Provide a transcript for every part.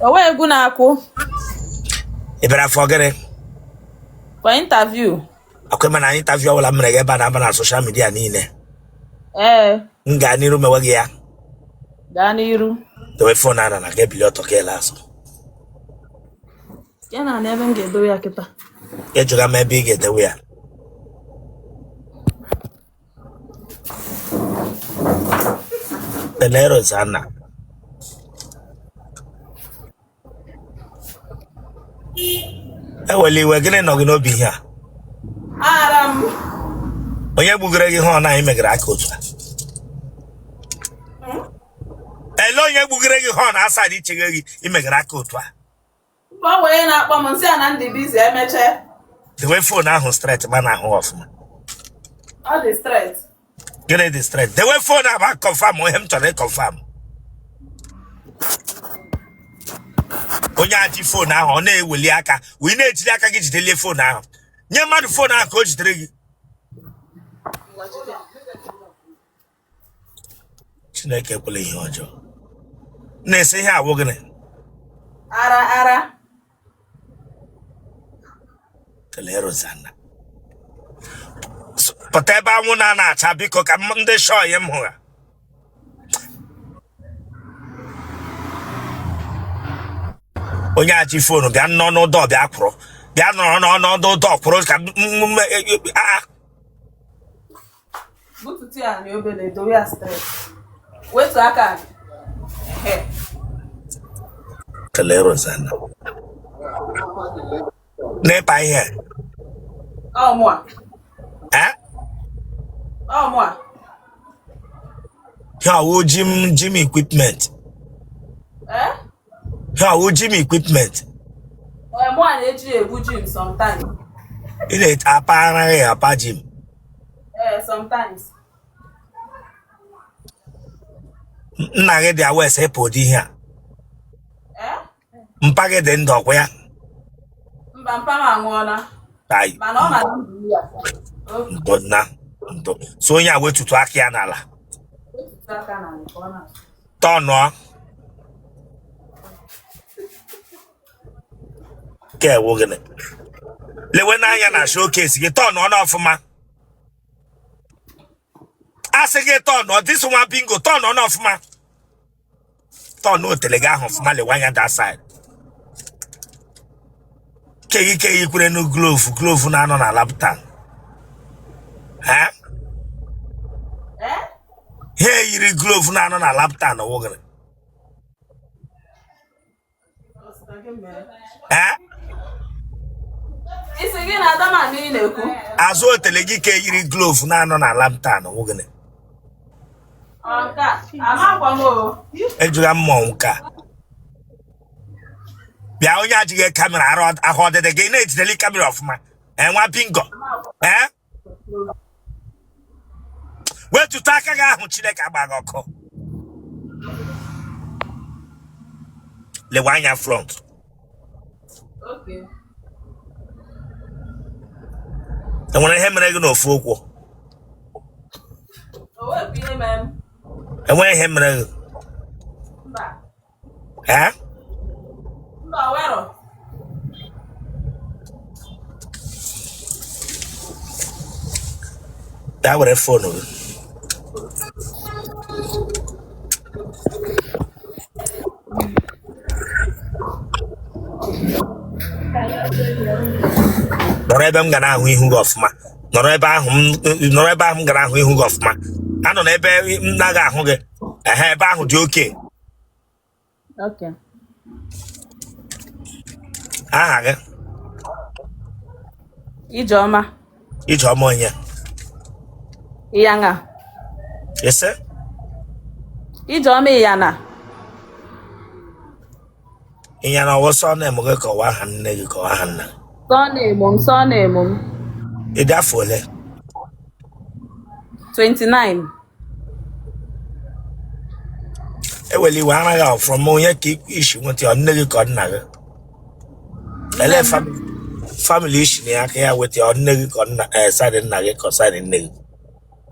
O nwe egwu na-akụ. Ị bịara for gịnị? For interview. Akwa ma na interview ọbụla m mere gị ebe a na-aba na social media niile. Ee. M gaa n'iru mewe gị ya? Gaa n'iru. Dowe phone ana na ga-ebili ọtọ ka ele azụ. Ya na ebe m ga-edowe ya kịta. Ejụga m ebe ị ga-edewe ya. Tele Rosanna. Ewela iwe, gịnị nọ gị n'obi ihe a? Ara m. Onye gbugere gị horn anyị megara aka otu a? Ele onye gbugere gị horn aside icheghe gị imegara aka otu a? Mba, ọ wee na-akpọ m m sị ya na m dị busy emechee. Dewe phone ahụ straight ma na-ahụ ọfụma. Ọ dị straight. Gịnị dị straight? Dewe phone ahụ ma confirm ihe m chọrọ ịconfirm. Onye a ji phone ahụ ọ na-eweli aka wee na-ejide aka gị jidelie phone ahụ. Nye mmadụ phone ahụ ka o jidere gị. Chineke ekwela ihe ọjọọ. Na-ese ihe awụ gịnị? Ara ara. Kelee Rosanna. Pụta ebe anwụ na-acha biko ka ndị shọọ m hụ ha. Onye a ji phone bịa n'ọnụ door bịa kwụrụ bịa nọrọ n'ọnụ door kwụrụ ka a Bututu ya na obele dowe ya straight. Wetu aka. Ehe. Kelee Rosanna. N'ịpa ihe. Ọ mụa. Eh? Ọ mụa. Ihe ọwụ gym equipment. Eh? Ihe ọwụ gym equipment. Ee, mụa na-eji egwu gym sometimes. Ị na-apa anaghị apa gym. Ee, sometimes. Nna gị dị aware sị ịpa ụdị ihe a? Ee? Mpa gị dị ndụ ọkwa ya? Mba, mpa m anwụọla. Ai, Mana ọ na ndụ ya. O ndo na ndo. So onye a wetutu aka ya n'ala. wetutu aka n'ala ka ọ na-asụ. Tọnụọ. Nke ewu gịnị? Lewe n'anya na showcase gị tọnụọ n'ọfụma. Asị gị tọnụọ this nwa bingo tọnụọ n'ọfụma. Tọnụ otele gị ahụ ọfụma lewe anya that side. Keghị keghị kwere nu glove glove na-anọ na laptop. Ha? Eh? Ha eyiri glove na-anọ na laptop wụ gịnị? Isi gị na Adama na ị na-ekwu. Azụ otele gị ka eyiri glove na-anọ na laptop wụ gịnị? Ọ nke a, amakwa m o. Ejula m mmọnwụ ka bịa onye ajighị camera ahụ ọdịdị gị na-ejideli camera ọfụma enwa bingo ee wetuta aka gị ahụ Chineke agba gị ọkụ lewe anya front. Okay. Enwere ihe mere gị n'ofu ụkwụ? O wepụ ihe mere m. Enweghị ihe mere gị? Mba. Ee? Mba, wero. Bịa were phone gị. Nọrọ ebe m ga na-ahụ ihu gị ọfụma. Nọrọ ebe ahụ m nọrọ ebe ahụ m ga na-ahụ ihu gị ọfụma. Anọ n'ebe m naghị ahụ gị. Ehe, ebe ahụ dị okay. Okay. Aha gị? Ijeọma. Ijeọma onye? Ịyanga. Ise? Ijeọma Ịyana. Ịyana ọwụ surname gị ka ọwụ aha nne gị ka ọ aha nna gị? Surname m, surname m. Ị dị afọ ole? 29. Ewela iwe anaghị ahụ from onye ka i shi nweta ya, ọ nne gị ka ọ nna gị? Ele family i shi na ya aka ya weta ya, ọ nne gị ka ọ nna side nna gị ka ọ side nne gị?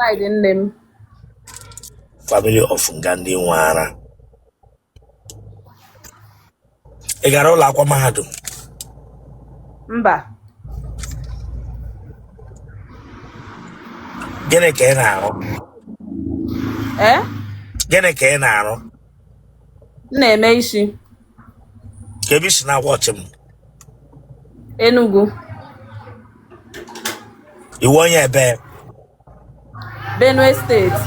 Side nne m. Family of nga ndị nwe ara. Ị gara ụlọ akwụkwọ mahadum? Mba. Gịnị ka ị na-arụ? Ee? Gịnị ka ị na-arụ? M na-eme isi. Ka ebe i si na-awatch m? Enugu. Ị wụ onye ebe? Benue State.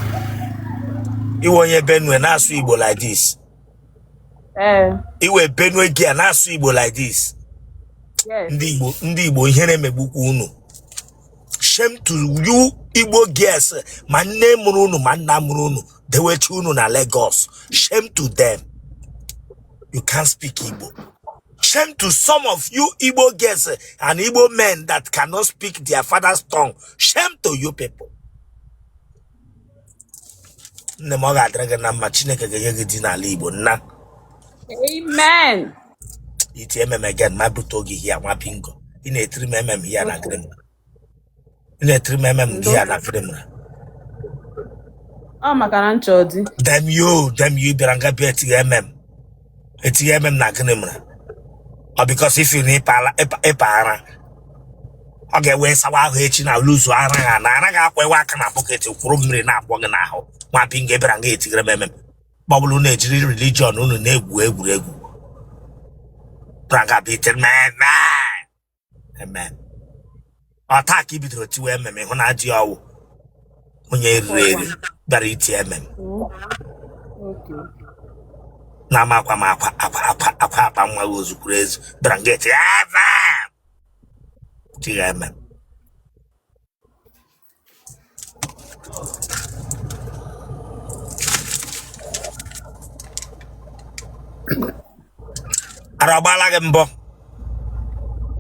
Ị wụ onye Benue na-asụ Igbo like this? Ee. Ị wụ Benue girl na-asụ Igbo like this? Yes. Ndị Igbo, ndị Igbo, ihere emegbukwa unu. Shame to you Igbo girls, ma nne mụrụ unu ma nna mụrụ unu dewechi unu na Lagos. Shame to them. You can't speak Igbo. Shame to some of you Igbo girls and Igbo men that cannot speak their father's tongue. Shame to you people. Nne m, ọ ga-adịrị gị na mma. Chineke ga-enye gị di n'ala Igbo nna. Amen. Iti mm again, ma bute oge here nwa bingo. Ị na-etiri m mm here na gịnị mere? Ị na-etiri m mm here na gịnị mere? Ọ maka na m chọ di. Damn you, damn you, bịara nga bịa etighi mm. Etighi mm na gịnị mere? Ọ because if na ịpa ara ọ ga-ewe sawa ahụ echi na luzu ara ha na ara ga-akwa ewe aka na bucket kwụrụ mmiri na-akwọ gị n'ahụ. Nwa bingo bịara nga etigere m mm. Gbọbụlụ na-ejiri religion unu na-egwu egwuregwu. Bịara nga bịa etiri m mm. Mm. Ọ taa ka i bidoro tiwe mm, hụ na adị ọwụ onye eriri eri bịara iti mm. Na-ama akwa ma akwa akwa akwa akwa akpa nwa gị ozukwuru ezu bịara nga eti mm. Tigha mm. Ara agbaala gị mbụ?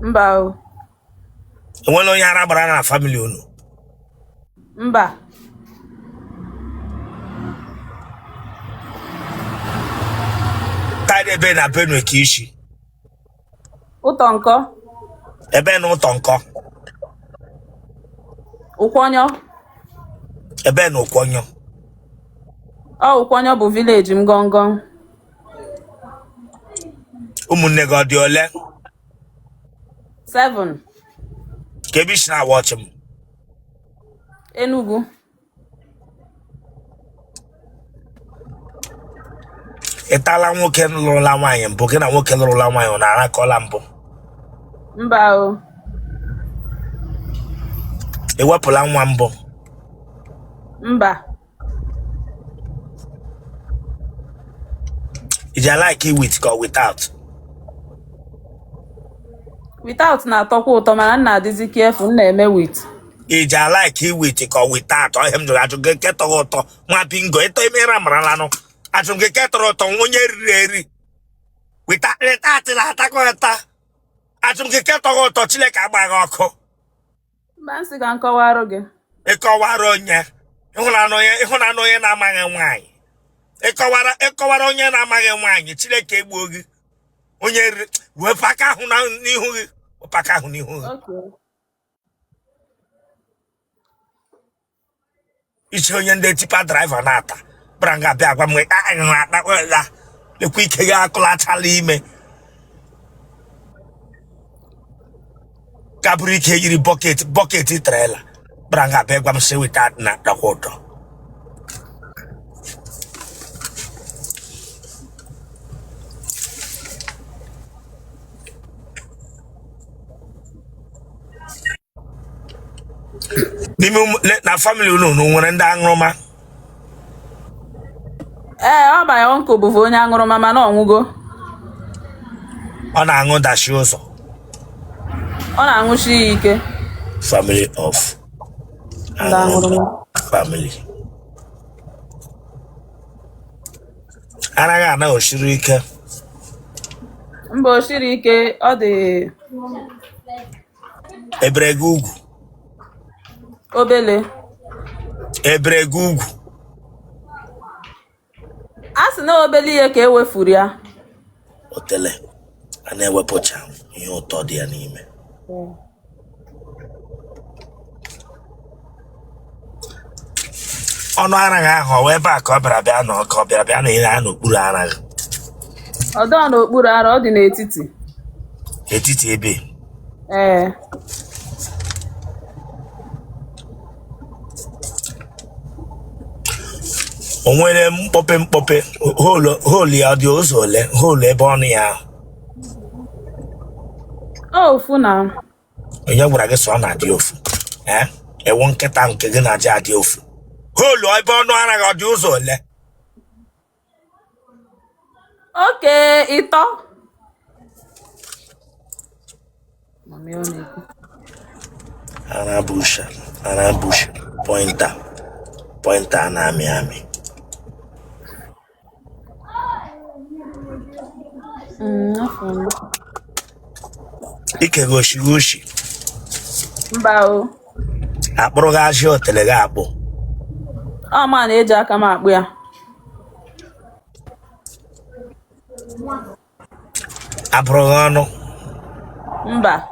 Mba o. Enwela onye ara gbara na family unu? Mba. Taịdị ebe na Benue ka i shi? Ụtọ nkọ. Ebe na ụtọ nkọ? Ụkwọnyọ. Ebe na Ụkwọnyọ? Ọ Ụkwọnyọ bụ village m gọngọn. Ụmụnne gị ọ dị ole? 7. Ka ebe i si na-awatch m? Enugu. Ị tala nwoke lụrụla nwaanyị mbụ? Gị na nwoke lụrụla nwaanyị ọ na-arakọla mbụ? Mba o. Ị wepụla nwa mbụ? Mba. Ị ji like with ka without? Without na-atọkwa ụtọ, mana m na-adịzi careful, m na-eme with. Ị ji like with ka without? Ọ ihe m jụrụ ajụ gị nke tọrọ ụtọ nwa bingo ịtọ imere maralanụ ajụ gị nke tọrọ ụtọ onye riri eri without na-atakwa ụta ajụ gị nke tọrọ ụtọ. Chineke agbaghị ọkụ. Mba, m sị ka m kọwarụ gị. Ịkọwara onye ịhụnanụ onye na-amaghị nwaanyị, ịkọwara onye na-amaghị nwaanyị. Chineke egbuo gị onye riri. Wepụ aka ahụ n'ihu gị, wepụ aka ahụ n'ihu gị. Iche onye ndị tipper driver na-ata bịara nga bịa gwa m ya lekwa ike gị akụlachala ime ka bụrụ ike yiri bucket bucket trailer bịara nga bịa gwa m sị weta na dakwa ụtọ. N'ime na family unu, unu nwere ndị aṅụrụma? Ee, ọ my uncle bụbu onye aṅụrụma, mana ọ nwụgo. Ọ na-aṅụ dashi ụzọ? Ọ na-aṅụchi ya ike. Family of ndị aṅụrụma. Family anaghị ana osiri ike? Mba, o siri ike, ọ dị. Ebere gị ugwu? Obele. Ebere gị ugwu? A sị na obele ihe ka e wefuru ya. Otele a na-ewepụcha ihe ụtọ dị ya n'ime. Ọnụ ara gị ahụ, ọ ebe a ka ọ bịara bịa nọ, ka ọ bịara bịa na ihe a n'okpuru ara gị? Ọ dọ n'okpuru ara, ọ dị n'etiti. Etiti ebe? Ee. O nwere mkpọpe mkpọpe? Hole ya ọ dị ụzọ ole? Hole ebe ọnụ ya ahụ. Ọ ofu na. Onye gwara gị sọ ọ na-adị ofu? Ee, ewu nkịta nke gị na-aja adị ofu. Hole ebe ọnụ ara gị ọ dị ụzọ ole? Okay, ịtọ. Mami, ọ na-ekwu. Ara busha, ara busha, pointer, pointer a na-amị amị. Afọ m. Ike gị oshi gị oshi? Mba o. Akpụrụ gị ajị otele gị akpụ? Ọ ma na-eji aka m akpụ ya. Abụrụ gị ọnụ? Mba.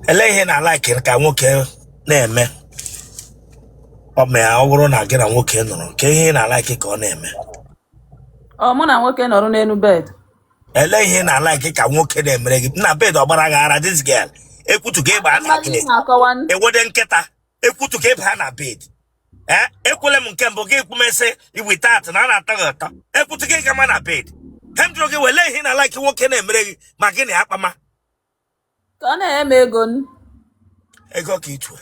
Ele ihe na-alike ka nwoke na-eme ọ ma ọ bụrụ na gị na nwoke nọrọ, nke ihe ị na-alike ka ọ na-eme? Ọ mụ na nwoke nọrọ n'elu bed. Ele ihe ị na-alike ka nwoke na-emere gị na bed? Ọ gbara gị ara? This girl ekwutu ka ịba na bed. Na-akọwa. Ewede nkịta ekwutu ka ịba na bed. Ee, ekwele m nke mbụ gị ekwumesị iwitat na a na-atọ gị ụtọ. Ekwutu gị gama na bed. He m jụrụ gị, wele ihe ị na-alike nwoke na-emere gị ma gị na ya kpama? Ka ọ na-enye m ego. Ego ka itu?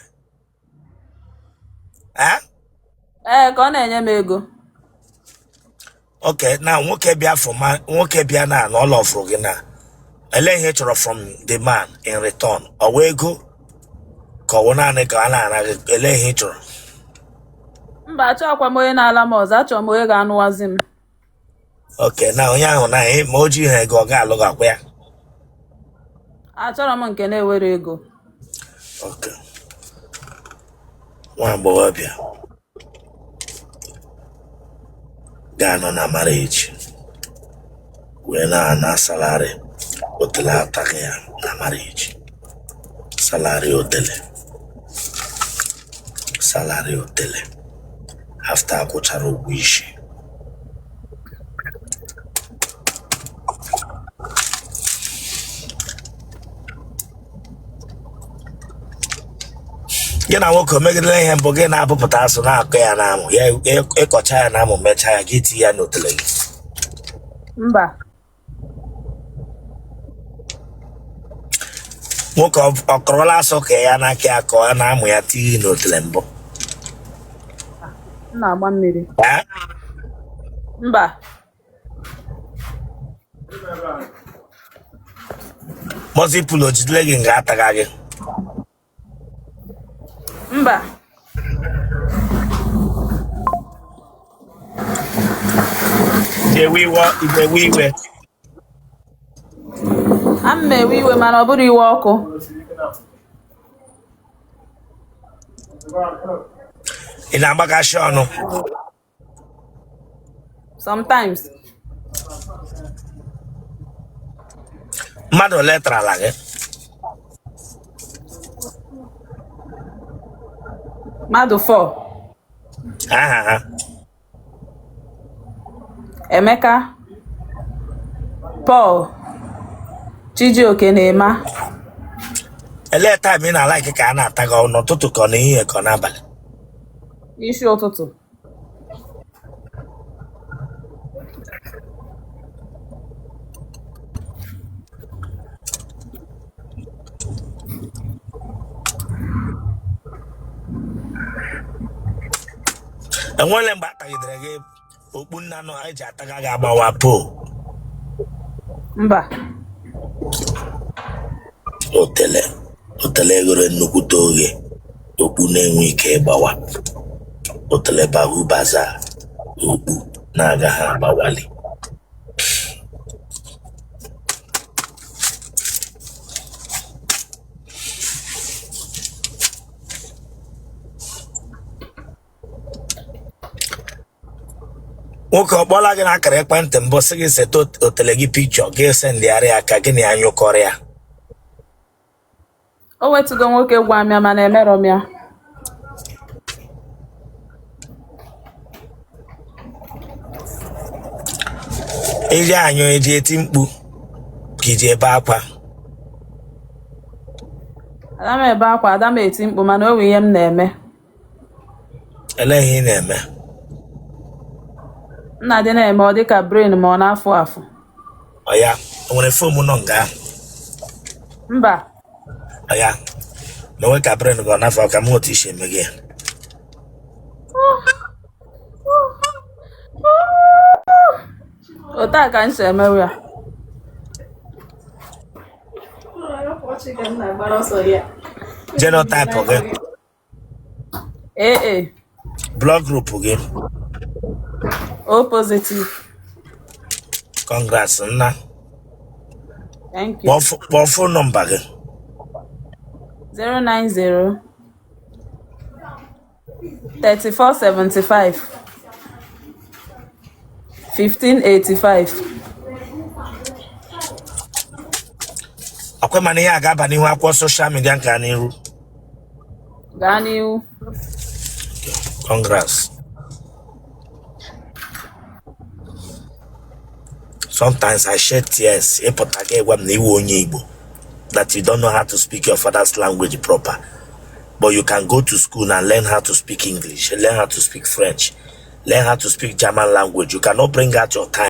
Ee? Ee, ka ọ na-enye m ego. Okay, na nwoke bịa from nwoke bịa na na ọ loverụ gị, na ele ihe ị chọrọ from the man in return? Ọ wụ ego ka ọ wụ naanị ka a na-ara gị? Ele ihe ị chọrọ? Mba, achọghịkwa m onye na-ala m ọzọ. Achọrọ m onye ga-anụwazi m. Okay, na onye ahụ na ma o ji ihe ego, ọ ga-alụ gị, akwa ya? Achọrọ m nke na-ewere ego. Okay, nwa agbọghọbịa ga-anọ na marriage wee na-ana salary otele ataghị ya na marriage, salary otele, salary otele after akwụchara ụgwọ isi. Gị na nwoke o megidere ihe mbụ, gị na-abụpụta asụ na-akọ ya n'amụ ya, ịkọcha ya n'amụ, mechaa ya, gị tinye ya n'otele gị? Mba. Nwoke ọ kọrọla asụ ka ya n'aka ya ka ọ na-amụ ya tinye n'otele mbụ? M na-agba mmiri. Ee? Mba. Mozipụl o jidere gị nga ataga gị? Mba. Ewe iwe, ewe iwe. A m ewe iwe, mana ọ bụrụ iwe ọkụ. Ị na-agbakasị ọnụ? Sometimes. Mmadụ ole tarala gị? Mmadụ 4. Aha ha? Emeka, Paul, Chijioke na Emma. Elee time ị na-alike ka a na-ata gị ọnụ, n'ụtụtụ ka ọ n'ehihie ka ọ n'abalị? N'isi ụtụtụ. Enwere mgbe a tagidere gị okpu nnanụ eji ataga gị agbawa po? Mba. Otele, otele ghere nnukwute oghe, okpu na-enwe ike ịgbawa. Otele bahu baza, okpu na-agaghị agbawali. Nwoke ọ kpọọla gị n'akara ekwentị mbụ sị gị seta otele gị pikchọ, gị sendịgharị ya ka gị na ya nyụkọrọ ya? O wetugo nwoke gwa m ya, mana emerọ m ya. Iji anyụ, eji eti mkpu ka iji ebe akwa? Ada m ebe akwa, ada m eti mkpu, mana o nwee ihe m na-eme. Elee ihe ị na-eme? M na-adị na-eme ọ dịka brain ma ọ na-afụ afụ. Ọya, o nwere foam nọ nga ahụ? Mba. Ọya, mewe ka brain gị ọ na-afụ ka m hụ otu i si eme gị ya. Otu a ka m si emewe ya. Genotype gị? AA. Blood group gị? O positive. Congrats, nna. Thank you. Kpọọ phone number gị. 090 3475 1585. Ọkwa mana ihe a ga-aba n'ihu akwụkwọ social media nke a n'iru. Gaa n'ihu. Congrats. Sometimes I shed tears. Ị pụta gị gwa m na ị wụ onye Igbo, that you don't know how to speak your father's language proper, but you can go to school and learn how to speak English, learn how to speak French, learn how to speak German language. You cannot bring out your time.